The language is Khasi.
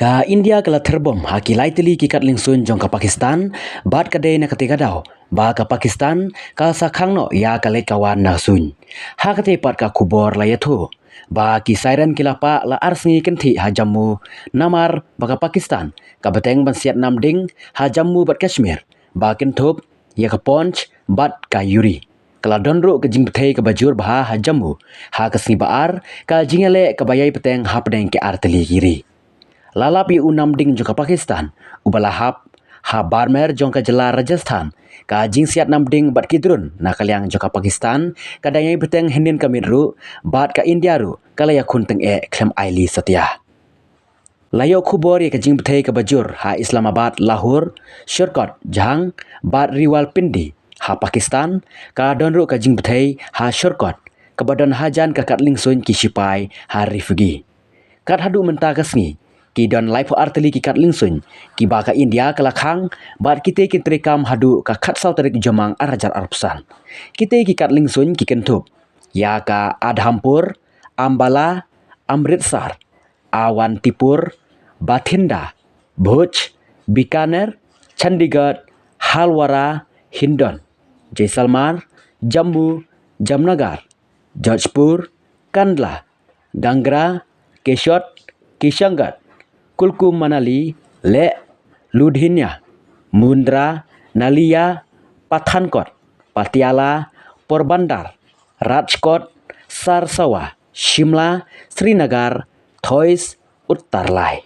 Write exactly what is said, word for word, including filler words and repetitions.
Ka India ka la therbom ha ki lai tylli ki katling suiñ jong ka Pakistan, bad ka dei na katei ka daw ba ka Pakistan ka sa khang noh ïa ka leit ka wan na suiñ. Ha katei pat ka khubor la ïathuh ba ki siren ki la pah la ar sngi kynthih ha Jammu, namar ba ka Pakistan ka bteng ban siat nam ding ha Jammu bad Kashmir ba kynthup ïa ka Poonch bad ka Uri. Ka la don ruh ka jingbthei kaba jur bha ha Jammu ha ka sngi ba ar, ka jingïaleh kaba ïai bteng hapdeng ki ar tylli ki ri. La lap ïa u nam ding jong ka Pakistan uba la hap ha Barmer jong ka jylla Rajasthan. Ka jingsiat nam ding bad ki drone na ka liang jong ka Pakistan ka dang ïai bteng hynnin ka miet ruh, bad ka India ruh ka la ïakhun tyngeh khlem ailad satia. La ïoh khubor ïa ka jingbthei kaba jur ha Islamabad, Lahore, Shirkot, Jhang bad Rawalpindi ha Pakistan. Ka don ruh ka jingbthei ha Shirkot kaba don hajan ka katling suiñ ki shipai ha Refugee. Kat haduh mynta ka sngi ki don laiphew ar tylli ki katling suiñ kiba ka India ka la khang, bad kitei kin treikam haduh ka khatsaw tarik Jymmang ar hajar arphew san. Kitei ki katling suiñ ki kynthup ïa ka Adhampur, Ambala, Amritsar, Awantipur, Bathinda, Bhuj, Bikaner, Chandigarh, Halwara, Hindon, Jaisalmer, Jammu, Jamnagar, Jodhpur, Kandla, Kangra, Keshod, Kishangarh, Kullu Manali, Leh, Ludhiana, Mundra, Naliya, Pathankot, Patiala, Porbandar, Rajkot, Sarsawa, Shimla, Srinagar, Thois, Uttarlai.